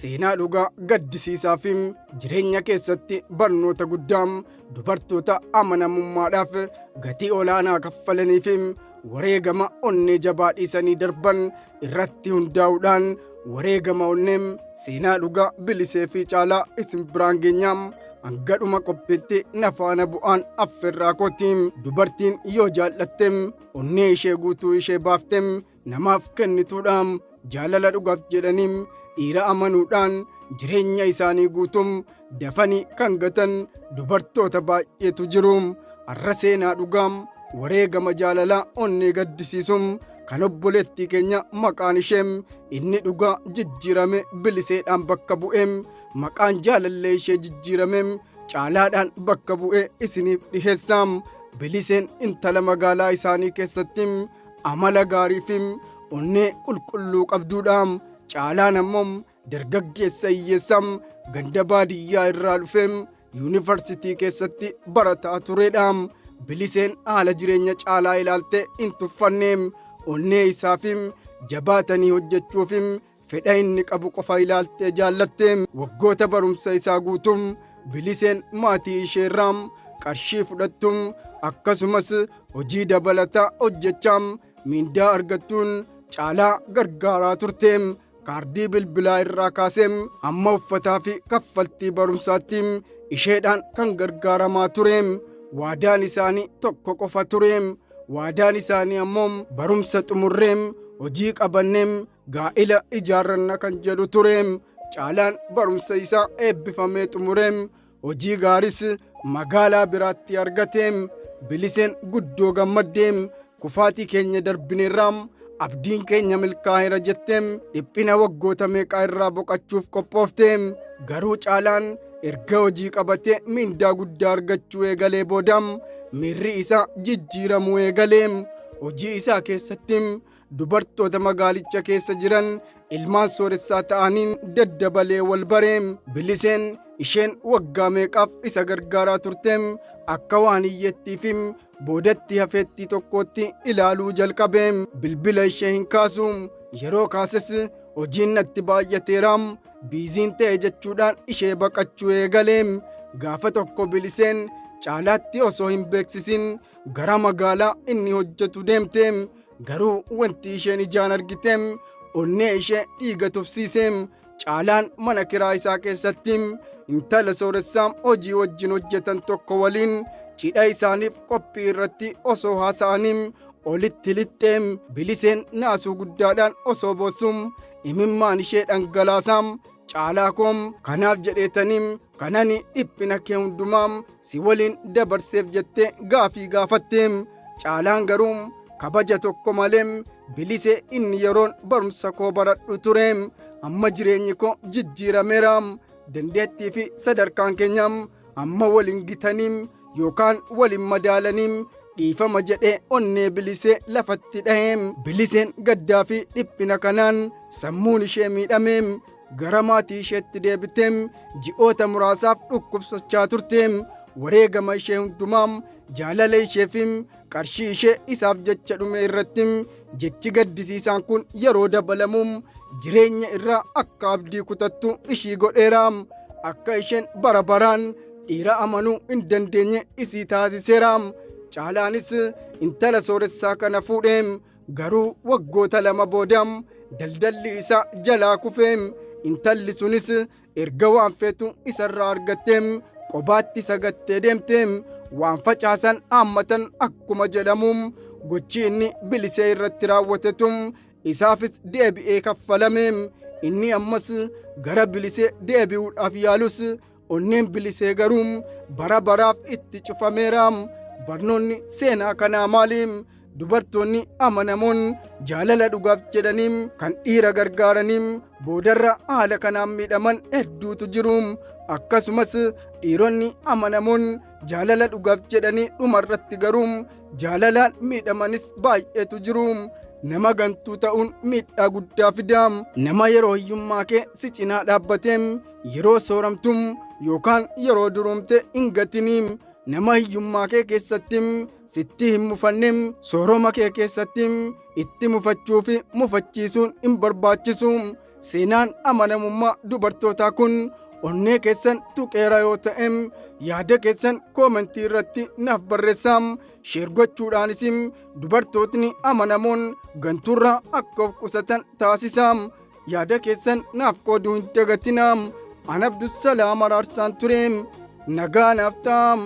Seenaa dhugaa gaddisiisaa fi jireenya keessatti barnoota guddaa dubartoota amanamummaadhaaf gatii olaanaa kaffalanii fi wareegama onnee jabaa dhiisanii darban irratti hundaa'uudhaan wareegama onnee seenaa dhugaa Bilisee fi Caalaa isin biraan geenyaa. Hanga dhuma qophiitti na faana bu'aan affeerraa kooti. Dubartiin yoo jaallatte onnee ishee guutuu ishee baafte namaaf kennituudha. Jaalala dhugaaf jedhanii dhiira amanuudhaan jireenya isaanii guutuu dafanii kan gatan dubartoota baay'eetu jiru. Har'a seenaa dhugaa wareegama jaalalaa onnee gaddisiisu kan obboleettii keenya maqaan ishee inni dhugaa jijjiirame Biliseedhaan bakka bu'e, maqaan jaalallee ishee jijjiirame Caalaadhaan bakka bu'ee isiniif dhiheessa. Biliseen intala magaalaa isaanii keessatti amala gaarii fi onnee qulqulluu qabduudha. Caalaan ammoo dargaggeessa hiyyeessa ganda baadiyyaa irraa dhufe yuunivarsiitii keessatti barataa turedha. Biliseen haala jireenya Caalaa ilaalte hin tuffanne. Onnee isaa fi jabaatanii hojjechuu fi fedha inni qabu qofa ilaaltee jaallatte. Waggoota barumsa isaa guutuu Biliseen maatii isheerraa qarshii fudhattu, akkasumas hojii dabalataa hojjechaa miindaa argattuun Caalaa gargaaraa turte. Kaardii bilbilaa irraa kaasee hamma uffataa fi kaffaltii barumsaatti isheedhaan kan gargaaramaa ture. Waadaan isaanii tokko qofa ture. Waadaan isaanii ammoo barumsa xumurree hojii qabannee gaa'ila ijaarranna kan jedhu ture. Caalaan barumsa isaa eebbifamee xumuree hojii gaaris magaalaa biraatti argate. Biliseen guddoo gammaddee, kufaatii keenya darbineerraa, abdiin keenya milkaa'eera jettee dhiphina waggoota meeqaa irraa boqachuuf qophoofte. Garuu Caalaan erga hojii qabatee miindaa guddaa argachuu eegalee booda miirri isaa jijjiiramuu eegalee. Hojii isaa keessatti dubartoota magaalicha keessa jiran ilmaan sooressaa ta'aniin daddabalee wal bare. Biliseen isheen waggaa meeqaaf isa gargaaraa turte akka waan hiyyettii fi boodatti hafeettii tokkootti ilaaluu jalqabe. Bilbila ishee hin kaasu, yeroo kaases hojiin natti baay'ateera, biiziin ta'e jechuudhaan ishee baqachuu eegale. Gaafa tokko Biliseen Caalaatti osoo hin beeksisin gara magaalaa inni hojjetu deemte. Garuu wanti isheen ijaan argite onnee ishee dhiiga tufsiise. Caalaan mana kiraa isaa keessatti intala sooressaa hojii wajjin hojjetan tokko waliin cidha isaaniif qophii irratti osoo haasa'anii olitti lixxe. Biliseen naasuu guddaadhaan osoo boossu imimmaan ishee dhangalaasaa, "Caalaa koo, kanaaf jedheetanii kanani dhiphina kee hundumaa si waliin dabarseef?" jettee gaafii gaafatte. Caalaan garuu kabaja tokko malee, "Bilise, inni yeroon barumsa koo baradhu ture, amma jireenyi koo jijjiirameera. Dandeettii fi sadarkaan keenya amma waliin gitanii yookaan waliin madaalanii, dhiifama" jedhee onnee Bilisee lafatti dhahee. Biliseen gaddaa fi dhiphina kanaan sammuun ishee miidhame gara maatii isheetti deebitee ji'oota muraasaaf dhukkubsachaa turte. Wareegama ishee hundumaa, jaalala ishee fi qarshii ishee isaaf jecha dhume irratti jechi gaddisiisaan kun yeroo dabalamu jireenya irraa akka abdii kutattu ishii godheera. Akka isheen bara baraan dhiira amanuu hin dandeenye isii taasiseera. Caalaanis intala sooressaa kana fuudhee, garuu waggoota 2 booda daldalli isaa jalaa kufee, intalli sunis erga waan feetu isarraa argattee qobaatti sagattee deemte. Waan facaasan haammatan akkuma jedhamu, gochi inni Bilisee irratti raawwatetu isaafis deebi'ee kaffalame. Inni ammas gara Bilisee deebi'uudhaaf yaalus, onneen Bilisee garuu bara baraaf itti cufameera. Barnoonni seenaa kanaa maali? Dubartoonni amanamoon jaalala dhugaaf jedhanii kan dhiira gargaaranii boodarra haala kanaan miidhaman hedduutu jiru. Akkasumas dhiironni amanamoon jaalala dhugaaf jedhanii dhumarratti garuu jaalalaan miidhamanis baay'eetu jiru. Nama gantuu ta'uun miidhaa guddaa fida. Nama yeroo hiyyummaa kee si cinaa dhaabbatee yeroo sooramtu yookaan yeroo duroomte hin gatinii. Nama hiyyummaa kee keessatti sitti hin mufanne sooroma kee keessatti itti mufachuu fi mufachiisuun hin barbaachisu. Seenaan amanamummaa dubartootaa kun onnee keessan tuqeera yoo ta'e, yaada keessan koomentii irratti naaf barreessaa. Share gochuudhaanis dubartootni amanamoon gantuurraa akka of qusatan taasisaa. Yaada keessan naaf qooduu hin dagatinaa. An Abdusalaam Araarsaan ture. Nagaa naaf ta'aa.